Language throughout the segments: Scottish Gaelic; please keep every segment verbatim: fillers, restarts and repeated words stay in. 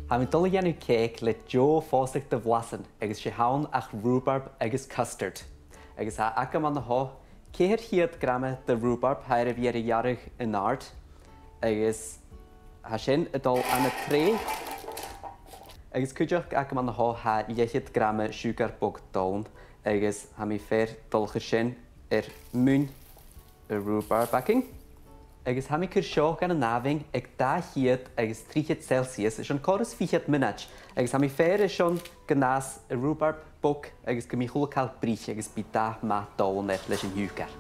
Tha mi a' dol a dhèanamh cèic le deagh phòsadh de bhlasan, agus 's e th' ann ach rhubarb agus custard. Agus tha agam an seo ceithir cheud grama de rhubarb, tha e air a bhith air a ghearradh an-àird, agus tha sin a' dol ann an treidhe. Agus cuideachd agam an seo tha leth-cheud grama siùcar beag donn, agus tha mi fhèin a' dol a chur sin air muin an rhubarb againn. Agus tha mi a' cur seo dhan an àmhainn aig dà cheud agus trithead Celsius airson còrr is fichead mionaid, agus tha mi fhèin airson gun fhàs an rhubarb bog agus gum bi a h-uile càil brith agus bidh dath math donn air leis an t-siùcar.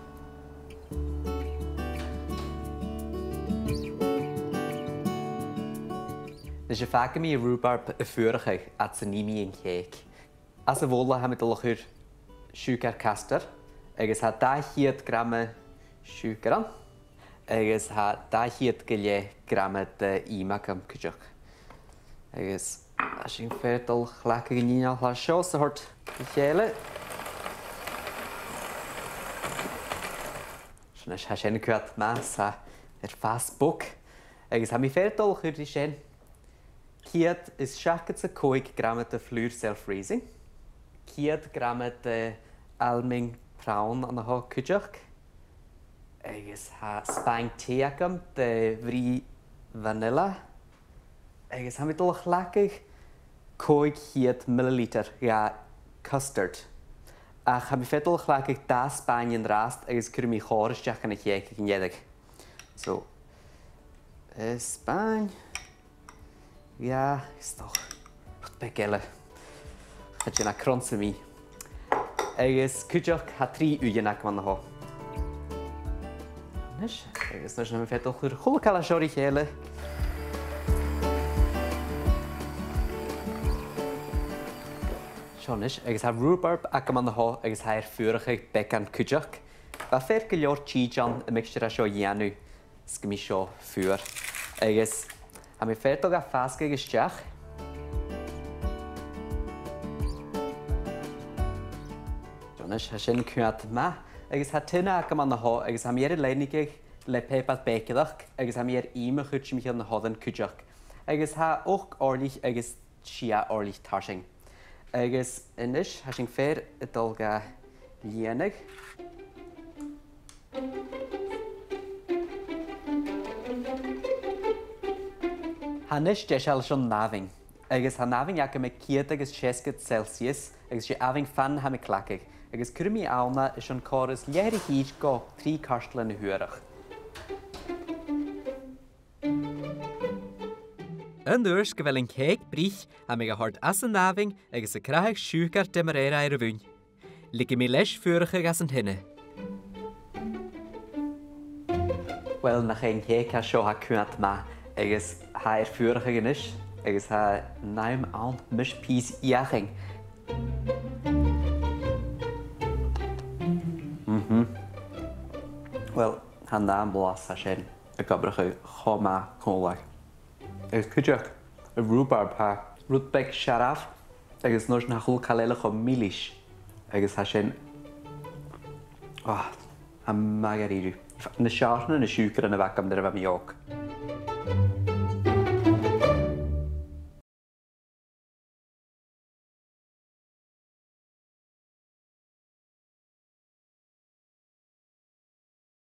Nise, fàgaidh mi an rhubarb a' fuarachadh fhad 's a nì mi an cèic. Anns a' bhobhla tha mi a' dol a chur siùcar custard, agus tha dà cheud grama siùcar ann, agus tha dà cheud gu leth grama de dh'ìm agam cuideachd. Agus tha sinn fhèin a' dol a chleachdadh an inneal seo 's a thoirt ri chèile. Sin e, tha sin a' coimhead math, tha e air fàs bog. Agus tha mi fhèin a' dol a chur ri sin ceud is seachdad 's a còig grama de flùr self-raising, ceud grama de almond bronn an seo cuideachd, agus tha spàin tì agam de bhrìgh vanilla, agus tha mi a' dol a chleachdadh còig cheud millilitear de chustard. Ach tha mi fhèin a' dol a chleachdadh dà spàin an-dràsta agus cuiridh mi còrr a-steach dhan a' chèic aig an deireadh. So, eh, spàin. Dhà, is dòcha. Rud beag eile. Cha dèan e cron sam bith. Agus cuideachd, tha trì uighean agam an seo. A-nis, agus a-nis tha mi fhèin a' dol a chur a h-uile càil seo ri chèile. Seo a-nis, agus tha rhubarb agam an seo, agus tha e air fuarachadh beagan cuideachd. Bha e fìor gu leòr tìde ann am mixture seo a dhèanamh, 's gum bi seo fuar. Agus tha mi fhèin a' dol ga fhàsgadh a-steach. Seo a-nis, tha sin a' coimhead math. Agus tha tiona agam an seo, agus tha mi air a lìonadh le pàipear bèicearachd, agus tha mi air ìm a chur timcheall na h-oilean cuideachd. Agus tha ochd òirlich agus sia òirlich tarsainn. Agus a-nis, tha sinn fhèin a' dol ga lìonadh. Tha a-nis deiseil airson an àmhainn, agus tha an àmhainn agam aig ceud agus seasgad Celsius, agus 's e àmhainn fan a tha mi a' cleachdadh, agus cuiridh mi ann e airson còrr is leth-uair a thìde gu trì cairteal na h-uarach. An uair 's gu bheil an cèic brith, tha mi ga thoirt às an àmhainn agus a' crathadh siùcar demerara air a mhuin. Leigidh mi leis fuarachadh às an tiona. Uill, nach e an cèic a tha seo, tha e a' coimhead math, agus tha e air fuarachadh a-nis, agus tha an àm ann mise pìos fheuchainn. Mhm. Uill, tha an t-àm blas a tha sin ag obrachadh cho math còmhla. Agus cuideachd, an rhubarb, tha e rud beag searbh, agus an uair sin tha a h-uile càil eile cho milis. Agus tha sin, ah, tha e math dha-rìribh. Na seòrsa na siùcaran a bh' agam nuair a bha mi òg.